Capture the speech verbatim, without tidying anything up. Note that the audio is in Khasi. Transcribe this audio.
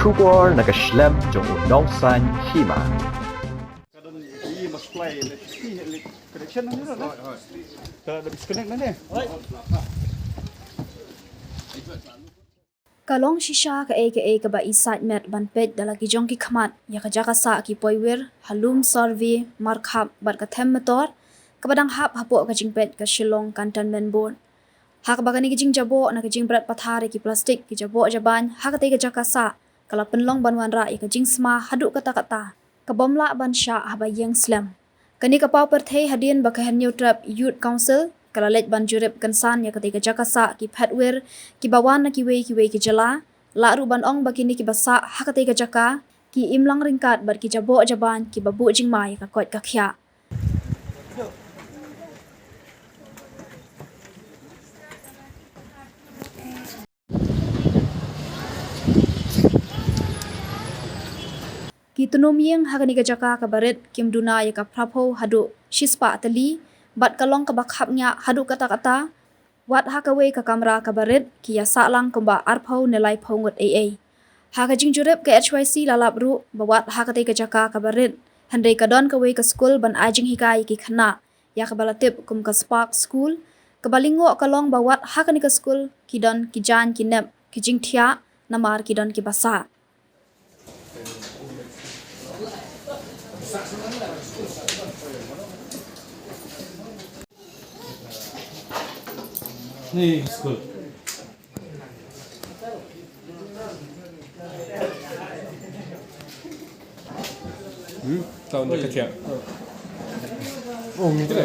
Khubor na ka shlem jong u nongsan hima. Ka don i ma supply electricity, elec-, connection na ni na. Ka da disconnect na ni. Ka long shisha kaei kaei kaba i sait met ban peit da la ki jong ki khmat ïa ka jaka sah ki poiwir ha Lumsorvie, Markhap bad ka Them Metor kaba dang hap hapoh ka jingpeit ka Shillong Cantonment Board. Ha kaba kane ka jingjaboh na ka jingbret pathar ïa ki plastik ki jaboh jabain ha katei ka jaka sah ka la pynlong ban wanrah ïa ka jingsma haduh katta katta, ka bym lah ban shah haba ïeng slem. Kane ka paw pyrthei hadien ba ka Hynñiewtrep Youth Council ka la leit ban jurip kynsan ïa katei ka jaka sah ki phetwir kiba wan na kiwei kiwei ki jylla, lah ruh ban ong ba kine kiba sah ha katei ka jaka ki imlang ryngkat bad ki jaboh jabain kiba buh jingma ïa ka koit ka khiah. Ki tnum ïing ha kane ka jaka kaba rit kim duna ïa ka phraphew haduh shispah tylli, bad ka long kaba khapngiah haduh katta katta. Wat ha kawei ka kamra kaba rit ki ïa sah lang kumba arphew ne laiphew ngut ei ei. Ha ka jingjurip ka H Y C la lap ruh ba wat ha katei ka jaka kaba rit, hynrei ka don kawei ka skul ban ai jinghikai ïa ki khynnah, ïa kaba la tip kum ka Spark School, kaba lyngngoh ka long ba wat ha kane ka skul ki don ki jaiñ ki nep ki jingthiah namar ki don kiba sah. Ni skul. Hmm, tahu nak kecil. Oh, ni tu.